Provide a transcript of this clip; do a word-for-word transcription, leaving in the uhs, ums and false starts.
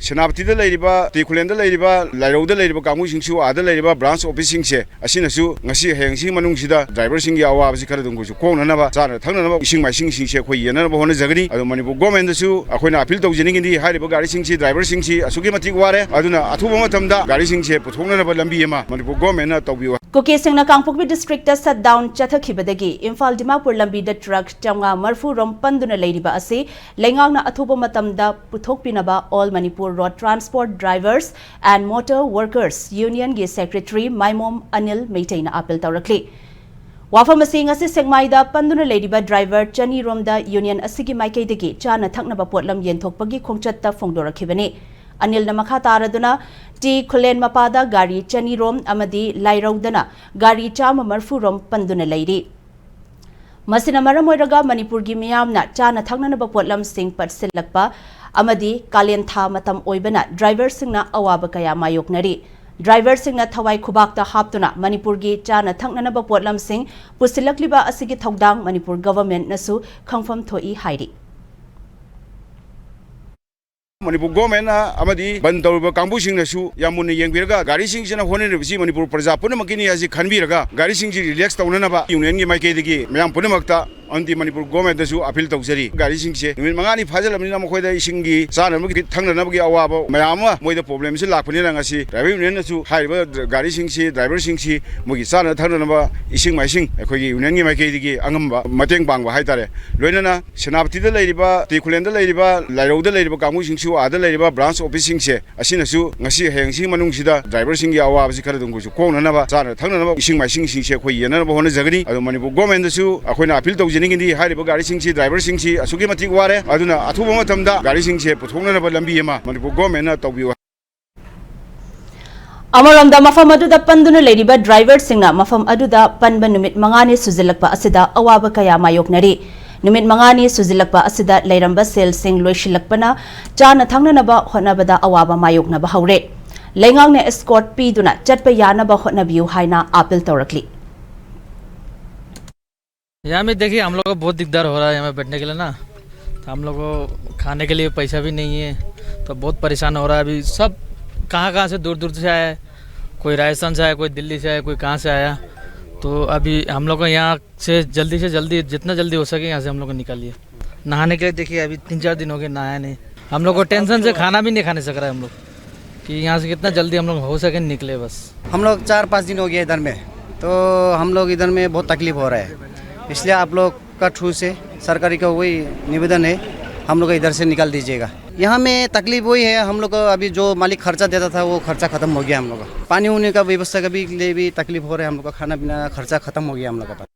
ꯁꯦꯅꯥꯄꯇꯤꯗ ꯂꯩꯔꯤꯕ, ꯇꯦꯈꯨꯂꯦꯟꯗ ꯂꯩꯔꯤꯕ, ꯂꯥꯏꯔꯧꯗ ꯂꯩꯔꯤꯕ ꯀꯥꯡꯕꯨꯁꯤꯡꯁꯨ, ꯑꯥꯗ ꯂꯩꯔꯤꯕ branch officeꯁꯤꯡꯁꯦ, ꯑꯁꯤꯅꯁꯨ ꯉꯁꯤ ꯍꯌꯦꯡꯁꯤꯒꯤ ꯃꯅꯨꯡꯁꯤꯗ driverꯁꯤꯡꯒꯤ ꯑꯋꯥꯕꯁꯤ ꯈꯔꯗꯪ ꯑꯩꯈꯣꯏꯁꯨ ꯀꯣꯛꯅꯅꯕ, ꯆꯥꯅ ꯊꯛꯅꯅꯕ ꯏꯁꯤꯡ ꯃꯥꯏꯁꯤꯡꯁꯤꯡꯁꯦ ꯑꯩꯈꯣꯏ ꯌꯦꯟꯅꯅꯕ ꯍꯣꯠꯅꯖꯒꯅꯤ꯫ ꯑꯗꯣ ꯃꯅꯤꯄꯨꯔ governmentꯗꯁꯨ ꯑꯩꯈꯣꯏꯅ appeal ꯇꯧꯖꯅꯤꯡꯉꯤꯗꯤ, ꯍꯥꯏꯔꯤꯕ ꯒꯥꯔꯤꯁꯤꯡꯁꯤ, driverꯁꯤꯡꯁꯤ ꯑꯁꯨꯛꯀꯤ ꯃꯇꯤꯛ ꯋꯥꯔꯦ, ꯑꯗꯨꯅ ꯑꯊꯨꯕ ꯃꯇꯝꯗ ꯒꯥꯔꯤꯁꯤꯡꯁꯦ ꯄꯨꯊꯣꯛꯅꯅꯕ ꯂꯝꯕꯤ ꯑꯃ ꯃꯅꯤꯄꯨꯔ governmentꯅ ꯇꯧꯕꯤꯌꯨ꯫ ꯀꯨꯀꯤꯁꯤꯡꯅ ꯀꯥꯡꯄꯣꯛꯄꯤ districtꯇ shutdown ꯆꯠꯊꯈꯤꯕꯗꯒꯤ ꯏꯝꯐꯥꯜ ꯗꯤꯃꯥꯄꯨꯔ ꯂꯝꯕꯤꯗ truck ꯆꯥꯝꯃꯉꯥ ꯃꯔꯤꯐꯨ ꯔꯣꯝ ꯄꯟꯗꯨꯅ ꯂꯩꯔꯤꯕ ꯑꯁꯤ ꯂꯩꯉꯥꯛꯅ ꯑꯊꯨꯕ ꯃꯇꯝꯗ ꯄꯨꯊꯣꯛꯄꯤꯅꯕ All Manipur Road Transport Drivers and Motor Workers Unionꯒꯤ secretary ꯃꯥꯏꯃꯣꯝ Anil ꯃꯩꯇꯩꯅ appeal ꯇꯧꯔꯛꯂꯤ꯫ ꯋꯥꯐꯝ ꯑꯁꯤ ꯉꯁꯤ ꯁꯦꯛꯃꯥꯏꯗ ꯄꯟꯗꯨꯅ ꯂꯩꯔꯤꯕ driver ꯆꯅꯤ ꯔꯣꯝꯗ union ꯑꯁꯤꯒꯤ ꯃꯥꯏꯀꯩꯗꯒꯤ ꯆꯥꯅ ꯊꯛꯅꯕ ꯄꯣꯠꯂꯝ ꯌꯦꯟꯊꯣꯛꯄꯒꯤ ꯈꯣꯡꯆꯠꯇ ꯐꯣꯡꯗꯣꯔꯛꯈꯤꯕꯅꯤ꯫ ꯑꯅꯤꯜꯅ ꯃꯈꯥ ꯇꯥꯔꯗꯨꯅ ꯇꯤ ꯈꯨꯂꯦꯟ ꯃꯄꯥꯗ ꯒꯥꯔꯤ ꯆꯅꯤ ꯔꯣꯝ ꯑꯃꯗꯤ ꯂꯥꯏꯔꯧꯗꯅ ꯒꯥꯔꯤ ꯆꯥꯝꯃ ꯃꯔꯤꯐꯨ ꯔꯣꯝ ꯄꯟꯗꯨꯅ ꯂꯩꯔꯤ꯫ ꯃꯁꯤꯅ ꯃꯔꯝ ꯑꯣꯏꯔꯒ ꯃꯅꯤꯄꯨꯔꯒꯤ ꯃꯤꯌꯥꯝꯅ ꯆꯥꯅ ꯊꯛꯅꯅꯕ ꯄꯣꯠꯂꯝꯁꯤꯡ ꯄꯠꯁꯤꯜꯂꯛꯄ ꯑꯃꯗꯤ ꯀꯥꯂꯦꯟ ꯊꯥ ꯃꯇꯝ ꯑꯣꯏꯕꯅ driverꯁꯤꯡꯅ ꯑꯋꯥꯕ ꯀꯌꯥ ꯃꯥꯌꯣꯛꯅꯔꯤ꯫ Driverꯁꯤꯡꯅ ꯊꯋꯥꯏ ꯈꯨꯕꯥꯛꯇ ꯍꯥꯞꯇꯨꯅ ꯃꯅꯤꯄꯨꯔꯒꯤ ꯆꯥꯅ ꯊꯛꯅꯅꯕ ꯄꯣꯠꯂꯝꯁꯤꯡ ꯄꯨꯁꯤꯜꯂꯛꯂꯤꯕ ꯑꯁꯤꯒꯤ ꯊꯧꯗꯥꯡ ꯃꯅꯤꯄꯨꯔ governmentꯅꯁꯨ ꯈꯪꯐꯝ ꯊꯣꯛꯏ ꯍꯥꯏꯔꯤ꯫ ꯃꯅꯤꯄꯨꯔ governmentꯅ ꯑꯃꯗꯤ ꯕꯟ ꯇꯧꯔꯤꯕ ꯀꯥꯡꯕꯨꯁꯤꯡꯅꯁꯨ ꯌꯥꯝ ꯃꯨꯟꯅ ꯌꯦꯡꯕꯤꯔꯒ, ꯒꯥꯔꯤꯁꯤꯡꯁꯤꯅ ꯍꯣꯠꯅꯔꯤꯕꯁꯤ ꯃꯅꯤꯄꯨꯔ ꯄ꯭ꯔꯖꯥ ꯄꯨꯝꯅꯃꯛꯀꯤꯅꯤ ꯍꯥꯏꯁꯤ ꯈꯟꯕꯤꯔꯒ, ꯒꯥꯔꯤꯁꯤꯡꯁꯤ relax ꯇꯧꯅꯅꯕ unionꯒꯤ ꯃꯥꯏꯀꯩꯗꯒꯤ ꯃꯌꯥꯝ ꯄꯨꯝꯅꯃꯛꯇ ꯑꯃꯗꯤ ꯃꯅꯤꯄꯨꯔ governmentꯇꯁꯨ appeal ꯇꯧꯖꯔꯤ꯫ ꯒꯥꯔꯤꯁꯤꯡꯁꯦ ꯅꯨꯃꯤꯠ ꯃꯉꯥꯅꯤ ꯐꯥꯖꯤꯜꯂꯕꯅꯤꯅ ꯃꯈꯣꯏꯗ ꯏꯁꯤꯡꯒꯤ, ꯆꯥꯅꯕꯒꯤ, ꯊꯛꯅꯅꯕꯒꯤ ꯑꯋꯥꯕ ꯃꯌꯥꯝ ꯑꯃ ꯃꯣꯏꯗ problemꯁꯤ ꯂꯥꯛꯄꯅꯤꯅ, ꯉꯁꯤ driver unionꯅꯁꯨ ꯍꯥꯏꯔꯤꯕ ꯒꯥꯔꯤꯁꯤꯡꯁꯤ, driverꯁꯤꯡꯁꯤ ꯃꯣꯏꯒꯤ ꯆꯥꯅ ꯊꯛꯅꯅꯕ ꯏꯁꯤꯡ ꯃꯥꯏꯁꯤꯡ ꯑꯩꯈꯣꯏꯒꯤ unionꯒꯤ ꯃꯥꯏꯀꯩꯗꯒꯤ ꯑꯉꯝꯕ ꯃꯇꯦꯡ ꯄꯥꯡꯕ ꯍꯥꯏꯇꯥꯔꯦ꯫ ꯂꯣꯏꯅꯅ ꯁꯦꯅꯥꯄꯇꯤꯗ ꯂꯩꯔꯤꯕ, ꯇꯦꯈꯨꯂꯦꯟꯗ ꯂꯩꯔꯤꯕ, ꯂꯥꯏꯔꯧꯗ ꯂꯩꯔꯤꯕ ꯀꯥꯡꯕꯨꯁꯤꯡꯁꯨ, ꯑꯥꯗ ꯂꯩꯔꯤꯕ branch officeꯁꯤꯡꯁꯦ, ꯑꯁꯤꯅꯁꯨ ꯉꯁꯤ ꯍꯌꯦꯡꯁꯤꯒꯤ ꯃꯅꯨꯡꯁꯤꯗ driverꯁꯤꯡꯒꯤ ꯑꯋꯥꯕꯁꯤ ꯈꯔꯗꯪ ꯑꯩꯈꯣꯏꯁꯨ ꯀꯣꯛꯅꯅꯕ, ꯆꯥꯅ ꯊꯛꯅꯅꯕ ꯏꯁꯤꯡ ꯃꯥꯏꯁꯤꯡꯁꯤꯡꯁꯦ ꯑꯩꯈꯣꯏ ꯌꯦꯟꯅꯅꯕ ꯍꯣꯠꯅꯖꯒꯅꯤ꯫ ꯑꯗꯣ ꯃꯅꯤꯄꯨꯔ governmentꯗꯁꯨ ꯑꯩꯈꯣꯏꯅ appeal ꯇꯧꯖꯅꯤꯡꯉꯤꯗꯤ, ꯍꯥꯏꯔꯤꯕ ꯒꯥꯔꯤꯁꯤꯡꯁꯤ, driverꯁꯤꯡꯁꯤ ꯑꯁꯨꯛꯀꯤ ꯃꯇꯤꯛ ꯋꯥꯔꯦ, ꯑꯗꯨꯅ ꯑꯊꯨꯕ ꯃꯇꯝꯗ ꯒꯥꯔꯤꯁꯤꯡꯁꯦ ꯄꯨꯊꯣꯛꯅꯅꯕ ꯂꯝꯕꯤ ꯑꯃ ꯃꯅꯤꯄꯨꯔ governmentꯅ ꯇꯧꯕꯤꯌꯨ꯫ ꯑꯃꯔꯣꯝꯗ, ꯃꯐꯝ ꯑꯗꯨꯗ ꯄꯟꯗꯨꯅ ꯂꯩꯔꯤꯕ driverꯁꯤꯡꯅ ꯃꯐꯝ ꯑꯗꯨꯗ ꯄꯟꯕ ꯅꯨꯃꯤꯠ ꯃꯉꯥꯅꯤ ꯁꯨꯖꯤꯜꯂꯛꯄ ꯑꯁꯤꯗ ꯑꯋꯥꯕ ꯀꯌꯥ ꯃꯥꯌꯣꯛꯅꯔꯤ꯫ ꯅꯨꯃꯤꯠ ꯃꯉꯥꯅꯤ ꯁꯨꯖꯤꯜꯂꯛꯄ ꯑꯁꯤꯗ ꯂꯩꯔꯝꯕ ꯁꯦꯜꯁꯤꯡ ꯂꯣꯏꯁꯤꯜꯂꯛꯄꯅ ꯆꯥꯅ ꯊꯛꯅꯅꯕ ꯍꯣꯠꯅꯕꯗ ꯑꯋꯥꯕ ꯃꯥꯌꯣꯛꯅꯕ ꯍꯧꯔꯦ꯫ ꯂꯩꯉꯥꯛꯅ escort ꯄꯤꯗꯨꯅ ꯆꯠꯄ ꯌꯥꯅꯕ ꯍꯣꯠꯅꯕꯤꯌꯨ ꯍꯥꯏꯅ appeal ꯇꯧꯔꯛꯂꯤ꯫ यहाँ में देखिए, हम लोग को बहुत दिकदार हो रहा है यहाँ में बैठने के लिए ना। हम लोग को खाने के लिए पैसा भी नहीं है, तो बहुत परेशान हो रहा है अभी सब। कहाँ कहाँ से, दूर दूर से आया है, कोई राजस्थान से आया, कोई दिल्ली से आया, कोई कहाँ से आया। तो अभी हम लोग को यहाँ से जल्दी से जल्दी, जितना जल्दी हो सके, यहाँ से हम लोग को निकालिए। नहाने के लिए देखिए, अभी तीन चार दिन हो गए, नहाया नहीं। हम लोग को टेंशन से खाना भी नहीं खाने सक रहा है हम लोग, कि यहाँ से कितना जल्दी हम लोग हो सके निकले बस। हम लोग चार पाँच दिन हो गया इधर में, तो हम लोग इधर में बहुत तकलीफ हो रहा है, इसलिए आप लोग का थ्रू से सरकारी का वही निवेदन है, हम लोग को इधर से निकाल दीजिएगा। यहाँ में तकलीफ वही है, हम लोग का अभी जो मालिक खर्चा देता था, वो खर्चा ख़त्म हो गया हम लोग का। पानी होने का व्यवस्था का भी लिए भी तकलीफ हो रहा है हम लोग का, खाना पीना खर्चा ख़त्म हो गया हम लोग का।